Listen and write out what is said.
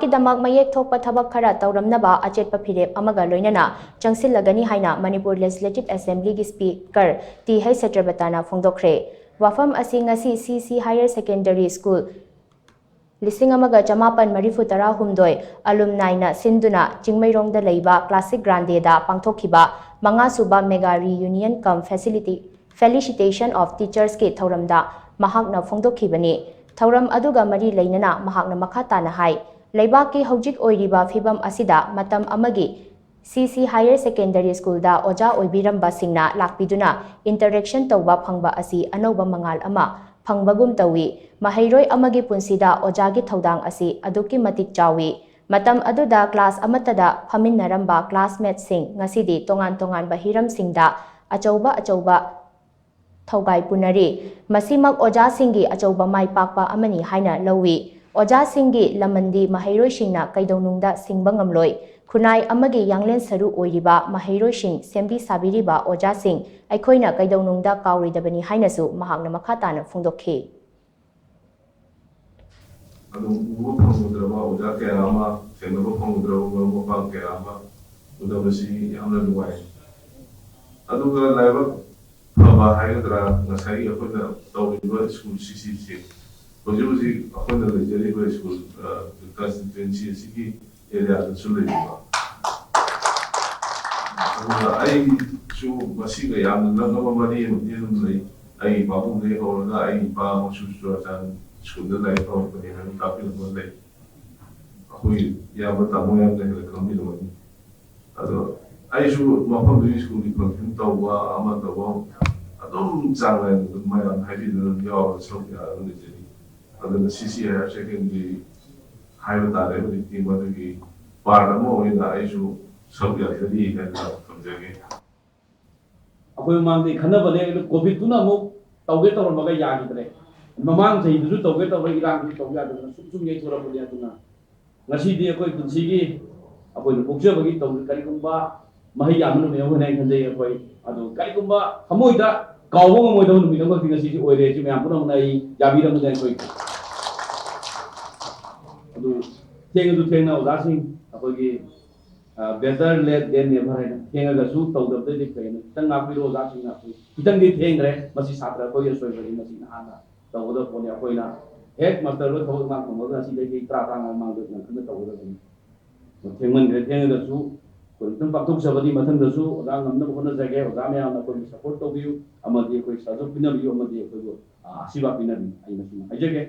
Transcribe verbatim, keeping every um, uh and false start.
ꯀꯤꯗꯃꯛ ꯃꯌꯦꯛ ꯊꯣꯛꯄ ꯊꯕꯛ ꯈꯔ ꯇꯧꯔꯝꯅꯕ ꯑꯆꯦꯠꯄ ꯐꯤꯔꯦꯞ ꯑꯃꯒ ꯂꯣꯏꯅꯅ ꯆꯪꯁꯤꯜꯂꯒꯅꯤ ꯍꯥꯏꯅ ꯃꯅꯤꯄꯨꯔ ꯂꯦꯖꯤꯁꯂꯦꯇꯤꯚ ꯑꯦꯁꯦꯝꯕ꯭ꯂꯤꯒꯤ ꯁ꯭ꯄꯤꯀꯔ ꯇꯤ ꯍꯩꯆ ꯁꯇ꯭ꯌꯕ꯭ꯔꯇꯅ ꯐꯣꯡꯗꯣꯛꯈ꯭ꯔꯦ꯫ ꯋꯥꯐꯝ ꯑꯁꯤ ꯉꯁꯤ ꯁꯤ ꯁꯤ ꯍꯥꯌꯔ ꯁꯦꯀꯦꯟꯗꯔꯤ ꯁ꯭ꯀꯨꯜ ꯂꯤꯁꯤꯡ ꯑꯃꯒ ꯆꯃꯥꯄꯟ ꯃꯔꯤꯐꯨ ꯇꯔꯥꯍꯨꯝꯗꯣꯏ ꯑꯂꯨꯝꯅꯥꯏꯅ ꯁꯤꯟꯗꯨꯅ ꯆꯤꯡꯃꯩꯔꯣꯡꯗ ꯂꯩꯕ ꯀ꯭ꯂꯥꯁꯤꯛ ꯒ꯭ꯔꯥꯟꯗꯦꯗ ꯄꯥꯡꯊꯣꯛꯈꯤꯕ ꯃꯉꯥꯁꯨꯕ mega reunion cum facility, felicitation of ꯇꯤꯆꯔꯁꯀꯤ ꯊꯧꯔꯝꯗ ꯃꯍꯥꯛꯅ ꯐꯣꯡꯗꯣꯛꯈꯤꯕꯅꯤ꯫ ꯊꯧꯔꯝ ꯑꯗꯨꯒ ꯃꯔꯤ ꯂꯩꯅꯅ ꯃꯍꯥꯛꯅ ꯃꯈꯥ ꯇꯥꯅ ꯍꯥꯏ, ꯂꯩꯕꯥꯛꯀꯤ ꯍꯧꯖꯤꯛ ꯑꯣꯏꯔꯤꯕ ꯐꯤꯕꯝ ꯑꯁꯤꯗ ꯃꯇꯝ ꯑꯃꯒꯤ ꯁꯤ ꯁꯤ ꯍꯥꯌꯔ ꯁꯦꯀꯦꯟꯗꯔꯤ ꯁ꯭ꯀꯨꯜꯗ ꯑꯣꯖꯥ ꯑꯣꯏꯕꯤꯔꯝꯕꯁꯤꯡꯅ ꯂꯥꯛꯄꯤꯗꯨꯅ ꯏꯟꯇꯔꯦꯛꯁꯟ ꯇꯧꯕ ꯐꯪꯕ ꯑꯁꯤ ꯑꯅꯧꯕ ꯃꯉꯥꯜ ꯑꯃ ꯐꯪꯕꯒꯨꯝ ꯇꯧꯏ꯫ ꯃꯍꯩꯔꯣꯏ ꯑꯃꯒꯤ ꯄꯨꯟꯁꯤꯗ ꯑꯣꯖꯥꯒꯤ ꯊꯧꯗꯥꯡ ꯑꯁꯤ ꯑꯗꯨꯛꯀꯤ ꯃꯇꯤꯛ ꯆꯥꯎꯏ꯫ ꯃꯇꯝ ꯑꯗꯨꯗ ꯀ꯭ꯂꯥꯁ ꯑꯃꯠꯇꯗ ꯐꯝꯃꯤꯟꯅꯔꯝꯕ ꯀ꯭ꯂꯥꯁꯃꯦꯠꯁꯤꯡ ꯉꯁꯤꯗꯤ ꯇꯣꯉꯥꯟ ꯇꯣꯉꯥꯟꯕ ꯍꯤꯔꯝꯁꯤꯡꯗ ꯑꯆꯧꯕ ꯑꯆꯧꯕ ꯊꯧꯒꯥꯏ ꯄꯨꯅꯔꯤ꯫ ꯃꯁꯤꯃꯛ ꯑꯣꯖꯥꯁꯤꯡꯒꯤ ꯑꯆꯧꯕ ꯃꯥꯏ ꯄꯥꯛꯄ ꯑꯃꯅꯤ ꯍꯥꯏꯅ ꯂꯧꯏ꯫ ꯑꯣꯖꯥꯁꯤꯡꯒꯤ ꯂꯃꯟꯗꯤ ꯃꯍꯩꯔꯣꯏꯁꯤꯡꯅ ꯀꯩꯗꯧꯅꯨꯡꯗ ꯁꯤꯡꯕ ꯉꯝꯂꯣꯏ꯫ ꯈꯨꯟꯅꯥꯏ ꯑꯃꯒꯤ ꯌꯥꯡꯂꯦꯟ ꯁꯔꯨ ꯑꯣꯏꯔꯤꯕ ꯃꯍꯩꯔꯣꯏꯁꯤꯡ ꯁꯦꯝꯕꯤ ꯁꯥꯕꯤꯔꯤꯕ ꯑꯣꯖꯥꯁꯤꯡ ꯑꯩꯈꯣꯏꯅ ꯀꯩꯗꯧꯅꯨꯡꯗ ꯀꯥꯎꯔꯣꯏꯗꯕꯅꯤ ꯍꯥꯏꯅꯁꯨ ꯃꯍꯥꯛꯅ ꯃꯈꯥ ꯇꯥꯅ ꯐꯣꯡꯗꯣꯛꯈꯤ꯫ ꯑꯗꯨꯝ ꯎꯕ ꯐꯪꯉꯨꯗ꯭ꯔꯕ ꯑꯣꯖꯥ ꯀꯌꯥ ꯑꯃ, ꯊꯦꯡꯅꯕ ꯐꯪꯉꯨꯗ꯭ꯔꯕ ꯃꯔꯨꯞ ꯃꯄꯥꯡ ꯀꯌꯥ ꯑꯃ ꯎꯅꯕꯁꯤ ꯌꯥꯝꯅ ꯅꯨꯡꯉꯥꯏ꯫ ꯑꯗꯨꯒ ꯂꯥꯏꯕꯛ ꯐꯕ ꯍꯥꯏꯒꯗ꯭ꯔꯥ, ꯉꯁꯥꯏꯒꯤ ꯑꯩꯈꯣꯏꯅ ꯇꯧꯔꯤꯕ ꯁ꯭ꯀꯨꯜ ꯁꯤꯁꯤꯁꯦ ꯍꯧꯖꯤꯛ ꯍꯧꯖꯤꯛ ꯑꯩꯈꯣꯏꯅ ꯂꯩꯖꯔꯤꯕ ꯁ꯭ꯀꯨꯜ ꯀꯟꯁꯇꯤꯇ꯭ꯋꯦꯟꯁꯤ ꯑꯁꯤꯒꯤ ꯑꯦꯔꯤꯌꯥꯗꯁꯨ ꯂꯩꯕ꯫ ꯑꯗꯨꯒ ꯑꯩꯁꯨ ꯃꯁꯤꯒ ꯌꯥꯝꯅ ꯅꯛꯅꯕ ꯃꯔꯤ ꯑꯃꯗꯤ ꯑꯗꯨꯝ ꯂꯩ꯫ ꯑꯩꯒꯤ ꯄꯥꯕꯨꯡꯗꯒꯤ ꯍꯧꯔꯒ ꯑꯩꯒꯤ ꯏꯄꯥ ꯑꯃꯁꯨ ꯆꯨꯔꯥꯆꯥꯟ ꯁ꯭ꯀꯨꯜꯗ ꯂꯥꯏꯔꯤꯛ ꯇꯝꯃꯛꯄꯅꯦ ꯍꯥꯏꯅ ꯇꯥꯛꯄꯤꯔꯝꯕ ꯂꯩ꯫ ꯑꯩꯈꯣꯏ ꯏꯌꯥꯝꯕ ꯇꯥꯃꯣ ꯌꯥꯝꯅ ꯍꯦꯟꯅ ꯈꯪꯕꯤꯔꯝꯃꯅꯤ꯫ ꯑꯗꯣ ꯑꯩꯁꯨ ꯃꯐꯝꯗꯨꯒꯤ ꯁ꯭ꯀꯨꯜꯒꯤ ꯐꯪꯁꯟ ꯇꯧꯕ ꯑꯃ ꯇꯧꯕ ꯑꯗꯨꯝ ꯆꯥꯡ ꯅꯥꯏꯅ ꯑꯗꯨꯝ ꯃꯌꯥꯝ ꯍꯥꯏꯕꯤꯗꯨꯅ ꯑꯗꯨꯝ ꯌꯥꯎꯔꯒ ꯁꯔꯨꯛ ꯌꯥꯔꯒ ꯂꯩꯖꯔꯤ꯫ ꯑꯗꯨꯅ ꯁꯤ ꯁꯤ ꯍꯥꯌꯔ ꯁꯦꯀꯦꯟꯗꯔꯤ ꯍꯥꯏꯕ ꯇꯥꯔꯦ ꯍꯧꯖꯤꯛꯇꯤ ꯃꯗꯨꯒꯤ ꯄꯥꯔꯠ ꯑꯃ ꯑꯣꯏꯅ ꯑꯩꯁꯨ ꯁꯔꯨꯛ ꯌꯥꯖꯔꯤ ꯍꯥꯏꯅ ꯊꯝꯖꯒꯦ꯫ ꯑꯩꯈꯣꯏ ꯃꯃꯥꯡꯗꯤ ꯈꯟꯅꯕꯅꯦ, ꯑꯗꯨ ꯀꯣꯚꯤꯗꯇꯨꯅ ꯑꯃꯨꯛ ꯇꯧꯒꯦ ꯇꯧꯔꯝꯃꯒ ꯌꯥꯈꯤꯗ꯭ꯔꯦ꯫ ꯃꯃꯥꯡ ꯆꯍꯤꯗꯨꯁꯨ ꯇꯧꯒꯦ ꯇꯧꯔꯒ ꯏꯔꯥꯡꯁꯨ ꯇꯧ ꯌꯥꯗꯗꯅ ꯁꯨꯝ ꯁꯨꯝ ꯌꯩꯊꯣꯔꯛꯄꯅꯦ꯫ ꯑꯗꯨꯅ ꯉꯁꯤꯗꯤ ꯑꯩꯈꯣꯏ ꯄꯨꯟꯁꯤꯒꯤ ꯑꯩꯈꯣꯏꯅ ꯄꯣꯛꯆꯕꯒꯤ ꯇꯧ-, ꯀꯔꯤꯒꯨꯝꯕ ꯃꯍꯩ ꯌꯥꯟꯕ ꯅꯨꯃꯤꯠ ꯑꯃ ꯑꯣꯏꯅ ꯑꯩ ꯈꯟꯖꯩ꯫ ꯑꯩꯈꯣꯏ ꯑꯗꯨ ꯀꯔꯤꯒꯨꯝꯕ ꯊꯃꯣꯏꯗ ꯀꯥꯎꯕ ꯉꯝꯃꯣꯏꯗꯕ ꯅꯨꯃꯤꯠ ꯑꯃꯈꯛꯇꯤ ꯉꯁꯤꯁꯤ ꯑꯣꯏꯔꯦ꯫ ꯁꯤ ꯃꯌꯥꯝ ꯄꯨꯝꯅꯃꯛꯅ ꯑꯩ ꯌꯥꯕꯤꯔꯝꯃꯗꯤ ꯑꯩꯈꯣꯏ ꯑꯗꯨ ꯊꯦꯡꯉꯁꯨ ꯊꯦꯡꯅ ꯑꯣꯖꯥꯁꯤꯡ ꯑꯩꯈꯣꯏꯒꯤ better late than never ꯍꯥꯏꯅ, ꯊꯦꯡꯉꯒꯁꯨ ꯇꯧꯗꯕꯗꯩꯗꯤ ꯐꯩꯅ ꯈꯤꯇꯪ ꯉꯥꯛꯄꯤꯔꯣ ꯑꯣꯖꯥꯁꯤꯡꯅ꯫ ꯑꯩꯈꯣꯏ ꯈꯤꯇꯪꯗꯤ ꯊꯦꯡꯈ꯭ꯔꯦ, ꯃꯁꯤ ꯁꯥꯇ꯭ꯔ ꯑꯩꯈꯣꯏꯒꯤ ꯑꯁꯣꯏꯕꯅꯤ, ꯃꯁꯤ ꯅꯍꯥꯟꯅ ꯇꯧꯒꯗꯕ ꯄꯣꯠꯅꯤ꯫ ꯑꯩꯈꯣꯏꯅ ꯍꯦꯛ ꯃꯥꯁꯇꯔ ꯂꯣꯏ ꯊꯕꯛ ꯏꯪꯈꯥꯡ ꯐꯪꯕꯒ ꯉꯁꯤꯗꯒꯤ ꯇꯔꯥ ꯇꯔꯥꯃꯉꯥ ꯃꯃꯥꯡꯗ ꯉꯟꯈꯠꯅ ꯇꯧꯒꯗꯕꯅꯤ꯫ ꯊꯦꯡꯃꯟꯈ꯭ꯔꯦ꯫ ꯊꯦꯡꯉꯒꯁꯨ ꯑꯩꯈꯣꯏ ꯑꯗꯨꯝ ꯄꯥꯡꯊꯣꯛꯆꯕꯗꯤ ꯃꯊꯪꯗꯁꯨ ꯑꯣꯖꯥ ꯉꯝꯅꯕ ꯍꯣꯠꯅꯖꯒꯦ꯫ ꯑꯣꯖꯥ ꯃꯌꯥꯝꯅ ꯑꯩꯈꯣꯏꯕꯨ support ꯇꯧꯕꯤꯌꯨ, ꯑꯃꯗꯤ ꯑꯩꯈꯣꯏ ꯁꯍꯖꯣꯛ ꯄꯤꯅꯕꯤꯌꯨ, ꯑꯃꯗꯤ ꯑꯩꯈꯣꯏꯕꯨ ꯑꯥ, ꯑꯁꯤꯔꯕꯥꯗ ꯄꯤꯅꯕꯤꯌꯨ꯫ ꯑꯩ ꯃꯁꯤꯃ ꯍꯥꯏꯖꯒꯦ꯫